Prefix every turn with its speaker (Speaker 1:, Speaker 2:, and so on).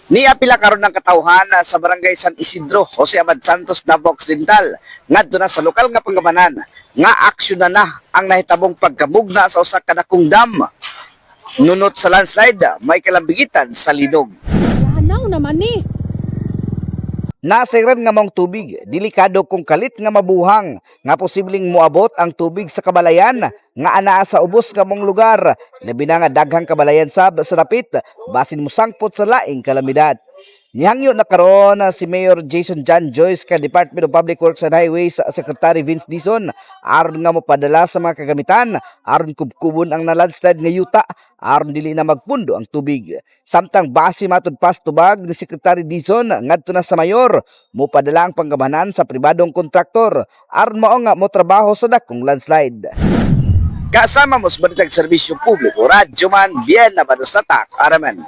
Speaker 1: Niapila karon ng katawhan sa Barangay San Isidro, Jose Abad Santos, Davao Occidental, ngadto na sa lokal nga pangamanan nga aksyon na na ang nahitabong pagkamugna sa usa ka dakong dam. Nunot sa landslide, may kalambigitan sa linog.
Speaker 2: Lanaw naman ni.
Speaker 1: Nasayran nga maong tubig, delikado kung kalit nga mabuhang, nga posibleng moabot ang tubig sa kabalayan, nga anaa sa ubos nga mong lugar, labi na nga daghang kabalayan sab sa dapit, basin mosangpot sa laing kalamidad. Nihangyo na karon si Mayor Jason John Joyce ka Department of Public Works and Highways Secretary Vince Dizon aron nga mopadala sa mga kagamitan aron kubkubon ang na-landslide nga yuta aron dili na magpundo ang tubig. Samtang base matud pas tubag ni Secretary Dizon ngadto na sa mayor, mopadala ang panggamhanan sa pribadong kontraktor aron mao nga motrabaho sa dakong landslide. Kasama mo sa Balitag Serbisyo Publiko, Radyo Man, Bien na Tatak, Araman.